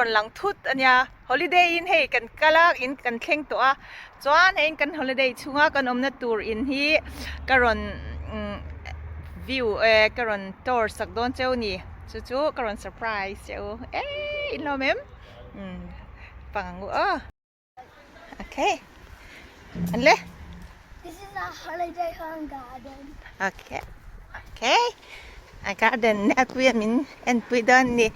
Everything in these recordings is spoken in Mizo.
rawn lang thut a nia holiday in hei kan kal a in kan thleng tawh a chuan hei kan holiday chhunga kan awmna tur in hi ka rawn view eh ka rawn tour sak dawn cheu a ni chu chu ka rawn surprise che u eii in lawm em umm pang ang u aw. Okay. Anle. This is our holiday home garden. Okay. Okay. A garden ne pui min en pui dawn ni.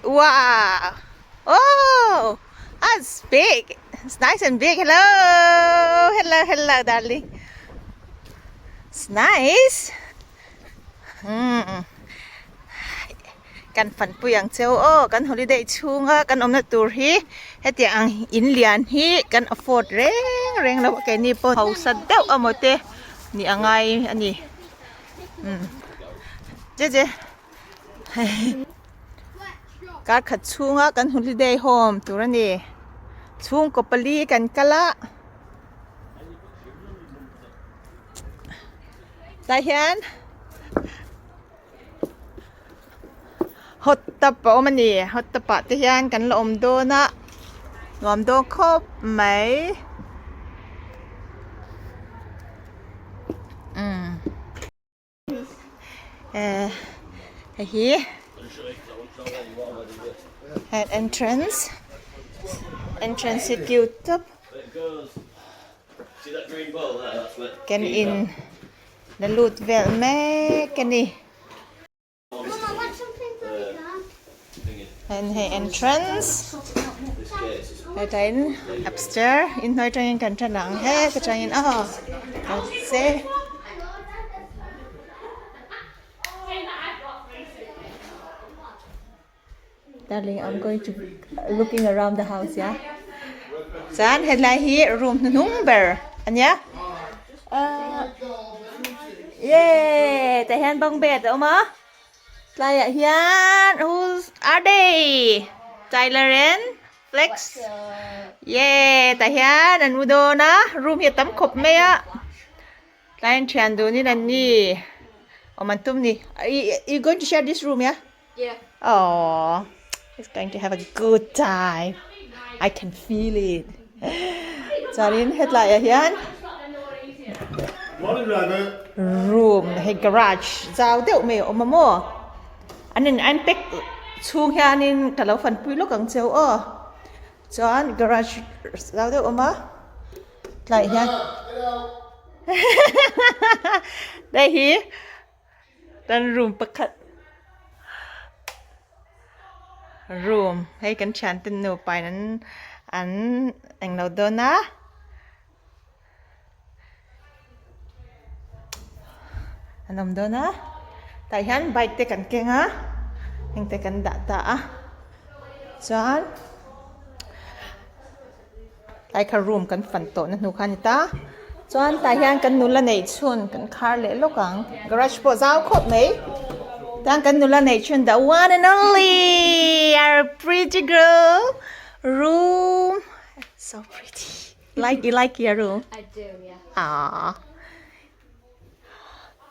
Wow. Oh, that's big. It's nice and big. Hello. Hello, hello, darling. It's nice. Hmm. Kan fanpui ang cheu aw, kan holiday chhunga kan awmna tur hi hetiang ang in lian hi kan afford reng reng lo a keini pawh hausa deuh amaw te nih a ngai a ni umm che che kar khat chhunga kan holiday home tur a ni chhungkaw pali kan kal a tah hian. Hot tub a awm a ni hot tub ah te hian kan la awm dawn a nuam dawn khawp mai umm eh hei hi entrance entrance hi cute tawp kan in. La lut vel mek a ni. Heng hei entrance hetah in upstairs inhnuai atangin kan tan ang het atangin aw se Darling I'm going to looking around the house yeah chuan helai hi room hnuhnung ber ania ahh yay tah hian bunk bed a awm a tlaiah hian who's are they Tyler and Flex yay tah hian an mu dawn a room hi a tam khawp mai a. Tlai an thian dunin an ni awm an tum ni. You going to share this room, yeah? Yeah. Oh, he's going to have a good time. I can feel it. Chuanin hetlaiah hian room hei garage zau deuh mai a awm a maw? An in an pack chhung hianin ka lo fanpui lawk ang cheu aw. Chuan garage zau deuh a awm a. Tlaiah hian Đây hi kan room pakhat room hei kan thian te nupa in an an englo dawn a an awm dawn a tah hian bike te kan keng a heng te kan dah ta a chuan. Tlai kha room kan fan tawh na hnu kha a ni ta. Chuan tah hian kan nula neih chhun kan khar leh lawk ang. Garage pawh zau khawp mai. Chuan kan nula neih chhun the one and only our pretty girl room. So pretty. Like you like your room? I do, yeah. Aww.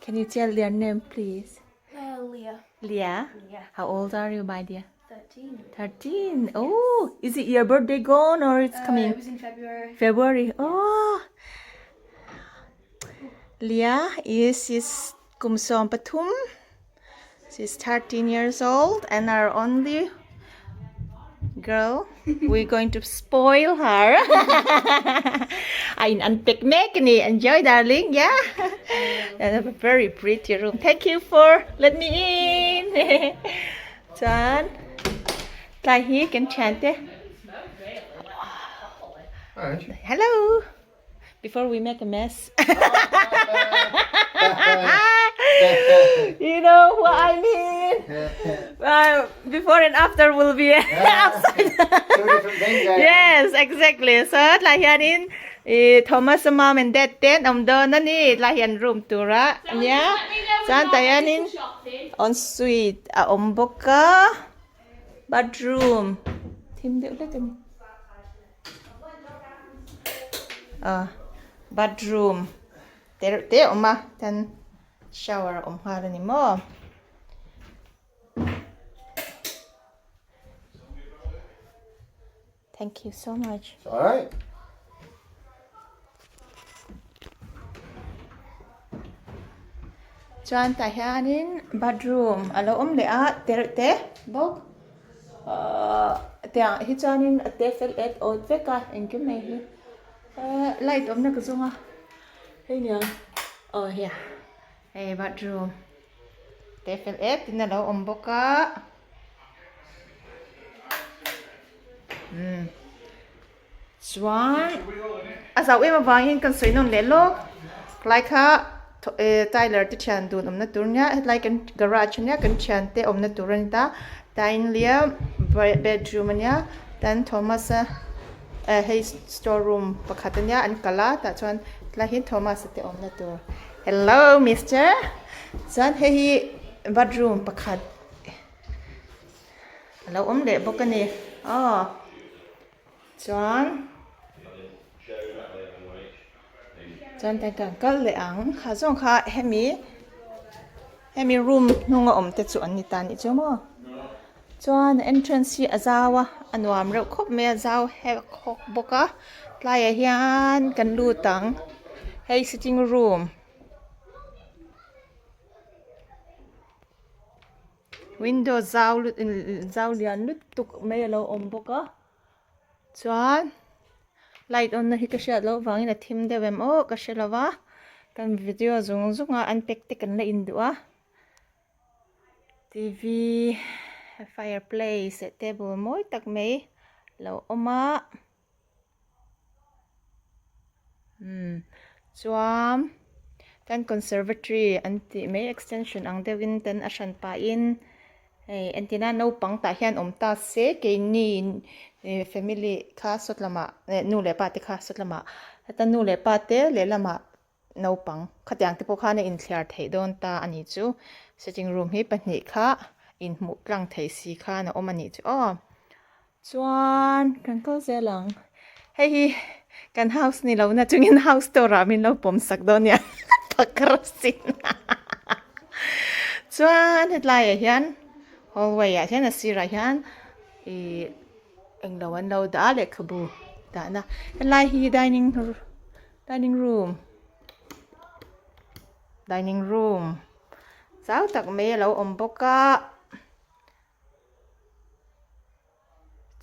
Can you tell your name please? Uh, Leah. Leah? Yeah. How old are you, my dear? 13. 13. Oh, is it your birthday gone or it's coming? It was in February. February. Oh. Leah is is kum pathum. She's 13 years old and our only girl. We're going to spoil her. I unpick mek ni. Enjoy, darling. Yeah. And a very pretty room. Thank you for let me in. Chuan tlai hi kan thian te. Hello. Before we make a mess. You know what I mean? Uh, before and after will be upside Two different things, eh? Yes, exactly. So tlai hianin i Thomas a mom and dad ten awm dawn a ni tlai hian room tura ania chuan tah hianin en suite a awm bawk a bathroom thim deuh hlek a ni ah bathroom te reuh te a awm a chuan shower a awm nghal a ni maw. Thank you so much. It's all right. Chuan tah hianin bathroom a lo awm leh a tereuh te bawk ahh tiang hi chuanin a te fel et awt vek a engkim mai hi ahh light awmna ka zawng a hei nia aw hia hei bathroom te fel et in a lo awm bawk a umm. Chuan a zauh em avangin kan sawi nawn leh lawk helai kha Tyler te thian dun awmna tur nia hetlai kan garage ania kan thian te awmna tur a ni ta Tainlia bedroom ania tan Thomas a eh hei store room pakhat ania an kalh a tah chuan helai hi Thomas a te awmna tur hello mister chuan hei hi bathroom pakhat a lo awm leh bawk a ni aw. Chuan chuan kan kan kal leh ang ha zawng kha hemi hemi room hnunga awm te chu an ni ta anih chu maw chuan entrance hi a zau a a nuam reuh khawp mai a zau hek hawk bawk a tlaiah hian kan lut ang hei sitting room. Window zau lut zau lian lutuk mai a lo awm bawk a chuan light on na hi ka hriat loh vangin a thim deuh em aw ka hre lo va kan video zung zung a an pack te kan la in duh a t v fireplace leh table mawi tak mai a lo awm a. Umm chuan kan conservatory an tih mai extension ang deuhin ten a hran pahin hei entirna naupang tah hian awm ta se keini ih family kha sawt lamah eh nu leh pa te kha sawt lamah heta nu leh pa te lehlamah naupang khatiang te pawh khan a inthliar theih dawn ta a nih chu sitting room hi pahnih kha inhmuh tlang thei si khan a awm a nih chu aw. Chuan kan kal zel ang. Hei hi kan house ni lo na chungin house tour ah min lo pawm sak dawn nia pakar sin. Chuan hetlai ah hian hallway ah hian a sirah hian ih englo an lo dah a lehkhabu dahna. Helai hi dining dining room dining room zau tak mai a lo awm bawk a.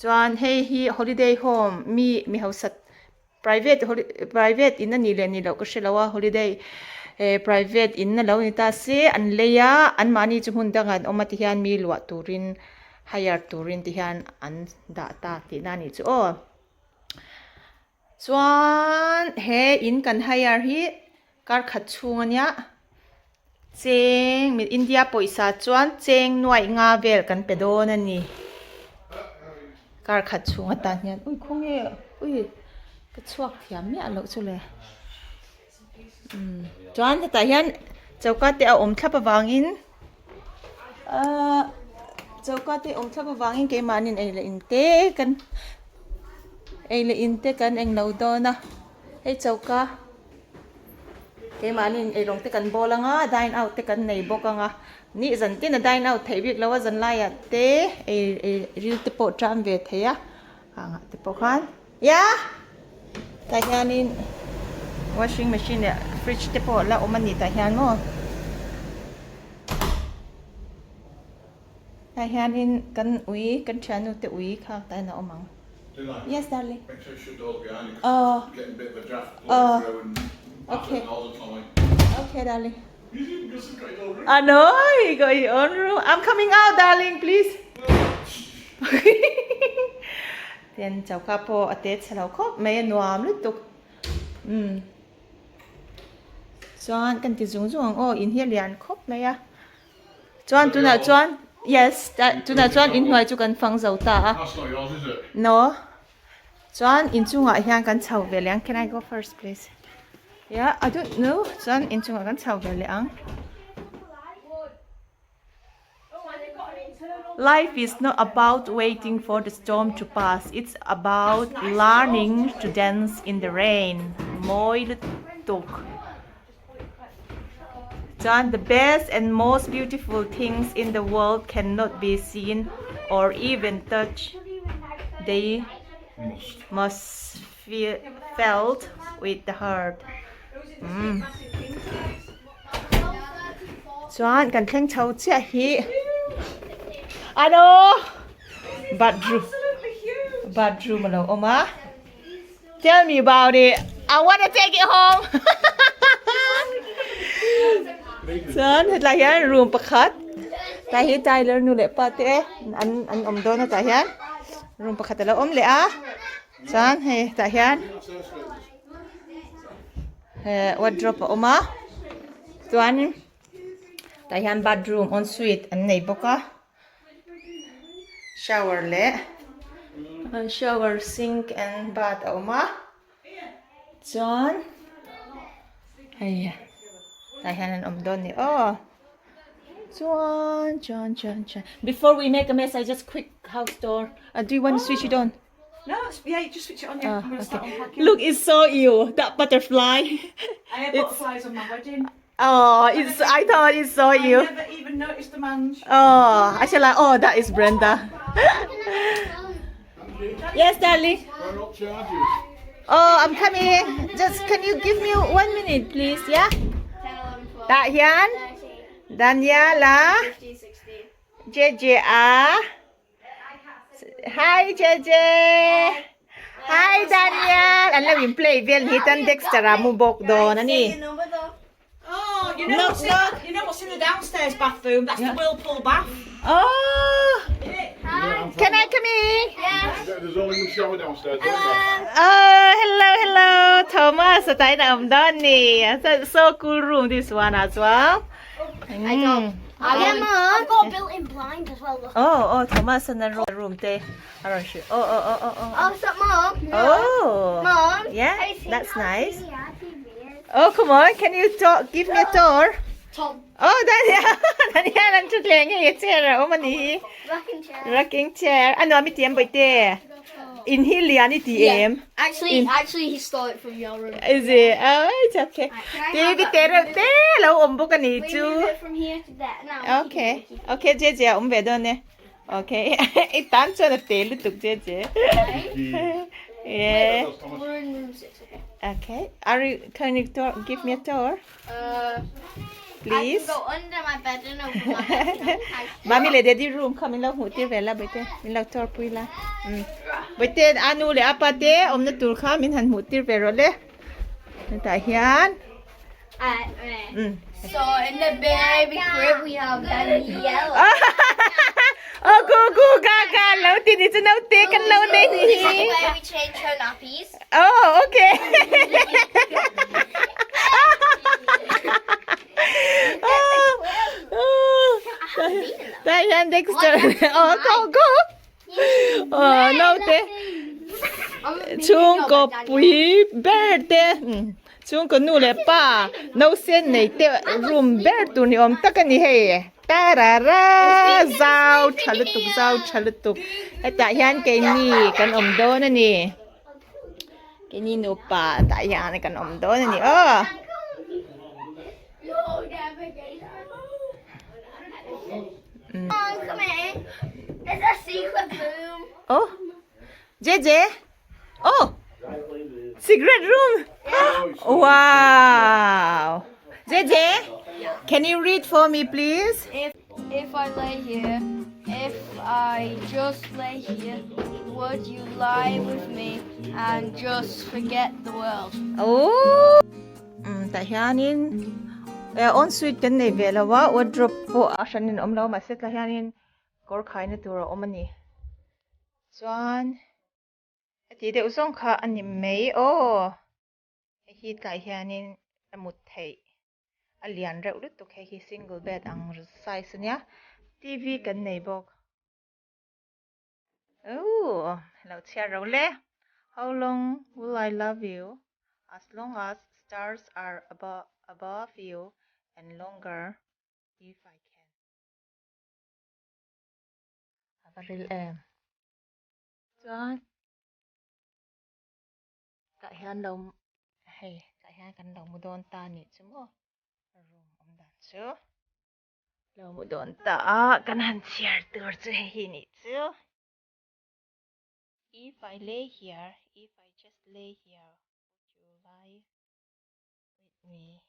Chuan hei hi holiday home mi mi hausa private private in a nih leh nih loh ka hre lo a holiday eh private in a lo ni ta se an lei a anmahni chu hmun dangah an awm a tihian mi luah turin hire turin tihian an dah ta tihna a nih chu aw. Chuan he in kan hire hi kar khat chhung a nia cheng India pawisa chuan cheng nuaih nga vel kan pe dawn a ni kar khat chhung atan hian ui khawnge ui ka chhuak thiam miah loh chu le umm chuan hetah hian choka te a awm thlap avangin ahh choka te awm thlap avangin keimahni ei leh in te kan ei leh in te kan englo dawn a hei choka. Keimahni eirawng te kan bawl anga dine out te kan nei bawk anga ni zan tin a dine out theih bik lo a zan laiah te ei ei ril te pawh tan ve thei a hangah te pawh khan ya tah hianin washing machine leh fridge te pawh la awm a ni tah hian maw tah hianin kan ui kan thiannu te ui kha tah hian a awm ang. Yes darling. Oh. Oh. Okay. Okay darling. I know he got his own room. I'm coming out darling please. Tian choka pawh a te chhe lo khawp mai a nuam lutuk. Um. Chuan kan ti zung zung ang aw in hi a lian khawp mai a. Chuan tunah chuan yes tunah chuan inhnuai chu kan fang zo ta a. No. Chuan inchungah hian kan chho ve leh ang. Can I go first please? Yeah, I don't know. Chuan inchungah kan chho ve leh ang. Life is not about waiting for the storm to pass. It's about learning to dance in the rain. Mawi lutuk. Chuan the best and most beautiful things in the world cannot be seen or even touched. They. Must feel felt with the heart. Mm. Chuan kan thleng chho chiah hi. Ano! Bathroom. Bathroom alo awm a. Tell me about it. I want to take it home. Chuan hetlai hian room pakhat tlai hi Tyler nu leh pa te an an awm dawn a tah hian room pakhat alo awm leh a chuan hei tah hian eh wardrobe a awm a chuan tah hian bathroom en suite an nei bawk a. Shower leh shower sink and bath a awm a chuan hei tah hian an awm dawn a ni aw chuan chuan chuan chuan before we make a mess I just quick house tour do you want to switch it on No, yeah, you just switch it on. Yeah, I'm gonna start unpacking. Look, it's so you that butterfly. I had butterflies on my wedding. Oh, it's I thought it's so you. I never even noticed the mange. Oh, I said like, oh, that is Brenda. Yes, darling. Oh, I'm coming. Just can you give me one minute, please? Yeah. Tah hian Daniela, JJ a. Hi JJ. Hi Daniel. An lo in play vel ni tan Dexter a mu bawk dawn a ni. Oh, you know Knock, what's in, knock. you know what's in the downstairs bathroom? That's the whirlpool bath. Oh, can I come in? There's only one shower downstairs. Isn't there? Oh, hello, hello, Thomas. Tai na awm dawn ni. So, so cool room this one as well. Mm. Yeah, Mom. I've got a built-in blind as well. Look. Oh, oh, Thomas na room te. Aron shi. Oh, oh, oh, oh, oh. Oh, so Mom. Oh. Mom. Yeah, have you seen that's how nice. teeny our TV is? Oh, come on. Can you talk? Give me a tour. Tom. Oh, Daniel. Daniel, an thutthleng hei a chair a awm a ni. Rocking chair. Rocking chair. A nuam i ti em bawihte. In hi lian i ti em. Actually, actually, he stole it from your room. Is it? Oh, it's okay. Can I TV have that? te reuh te lo awm bawk a ni We chu. move it from here to there. Now. Okay. Okay, JJ a awm ve dawn e. Okay. I tan chuan a te lutuk JJ. Yeah. We're in room 6. Okay. Okay. Are you, can you tour, give me a tour, I please? can go under my bed and over my bed. Mami leh daddy room kha min lo hmuh tir ve la bawihte min lo tour pui la. Um. Bawihte anu leh apa te awmna tur kha min han hmuh tir ve rawh le. Hetah hian um. So in the baby crib we have Daniela. Oh gu gu ga ga lo ti ni chu naute kan lo nei ni This hi. is where we change her nappies. Oh, okay. Oh, tah hian Dexter. Oh, go go. Oh, naute. Chhungkaw pui ber te, chhungkaw nu leh pa nausen nei te room ber tur ni awm tak a ni hei. Tarara! Zau tha lutuk, zau tha lutuk. Hetah hian keini kan awm dawn a ni. Keini nupa tah hian kan awm dawn a ni aw. Oh! JJ! Oh! Secret room! Wow! JJ! Can you read for me please? If if I lay here, if I just lay here, would you lie with me and just forget the world? Oh! Um, tah hianin eh en suite kan nei ve lo a, wardrobe pawh a hranin a awm lo a mahse tah hianin kawr khaina tur a awm a ni. Chuan heti deuh zawng kha a ni mai aw hei hi tlai hianin a mut theih a lian reuh lutuk hei hi single bed ang size a nia T V kan nei bawk ooh lo chhiar ro le how long will I love you as long as stars are above you and longer if I can. A va ril em. Chuan tah hian lo hei tah hian kan lo mu dawn ta nih chu maw room awm dan chu lo mu dawn ta a kan han chhiar tur chu hei hi nih chu. If I lay here, if I just lay here, would you lie with me?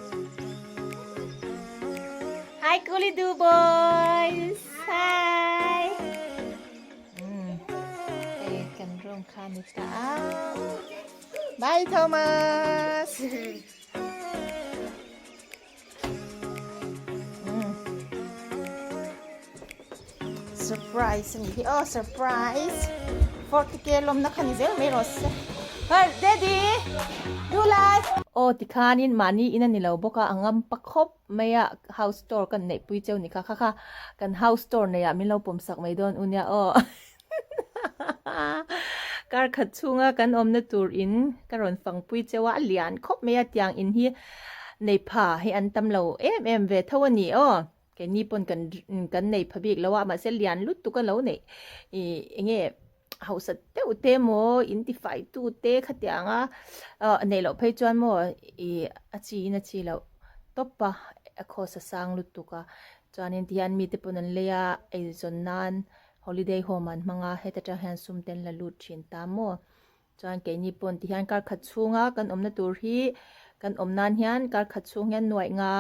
Forget the world. Hi Kulidu boys. Hi. Hei kan room kha ni ta a. Bye Thomas. Surprise ani hi aw surprise 40 k lawmna kha ni zel mai rawh se Hey daddy do like aw tikhanin mahni in a ni lo bawk a a ngam pa khawp mai a house tour kan neih pui cheu ni kha kha kha kan house tour nei ah min lo pawm sak mai dawn u nia aw kar khat chhunga kan awmna tur in ka rawn fang pui cheu a a lian khawp mai a tiang in hi nei pha hi an tam lo em em ve tho a ni aw keini pawn kan kan nei pha bik lo a mahse lian lutuk a lo neih ih eng nge hausa deuh te maw in ti fai tu te khatiang a neih loh phei chuan maw ih a chi in a chi loh tawp a a cost a sang lutuk a chuanin tihian mite pawn an lei a eizawn nan Holiday home an hmang a, heta tang hian sum te an la lut thin ta maw? Chuan keini pawn ti hian kar khat chhunga kan awmna tur hi kan awm nan hian kar khat chhung hian nuaih nga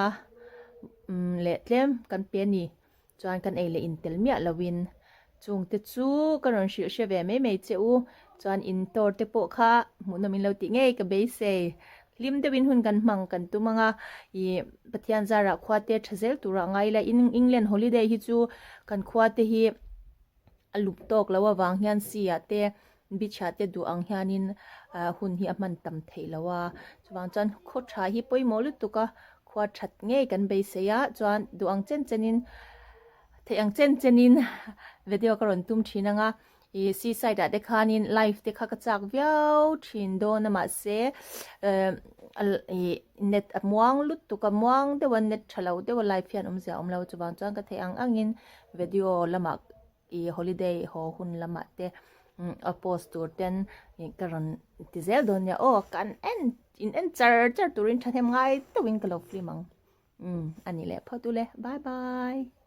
leh tlem kan pe a ni. Chuan kan ei leh intel miah lovin chung te chu ka rawn hrilh hre ve mai mai che u. Chuan in tour te pawh kha hmuhnawm in lo tih ngei ka beisei. Hlim deuhin hun kan hmang kan tum ang a, ih Pathian zarah khua te tha zel turah ngai ila England holiday hi chu kan khua te hi a lup tawk lo avang hian sea ah te beach ah te duh ang hianin hun hi a hman tam theih lo a, chuvang chuan khaw tha hi pawimawh lutuk a, khua that ngei kan beisei a, chuan duh ang chen chenin theih ang chen chenin video ka rawn tum thin ang a. Ih seaside ah te khanin live te kha ka chak viau thin dawn a mahse eh ih net a muang lutuk a muang deuh a net tha lo deuh a live hian awmzia a awm lo chuvang chuan ka theih ang angin video lamah ih holiday haw hun lamah te a post tur ten ih ka rawn ti zel dawn nia aw kan en in en char char turin thahnem ngai deuhin ka lo film ang umm a ni leh phawt ule bye bye.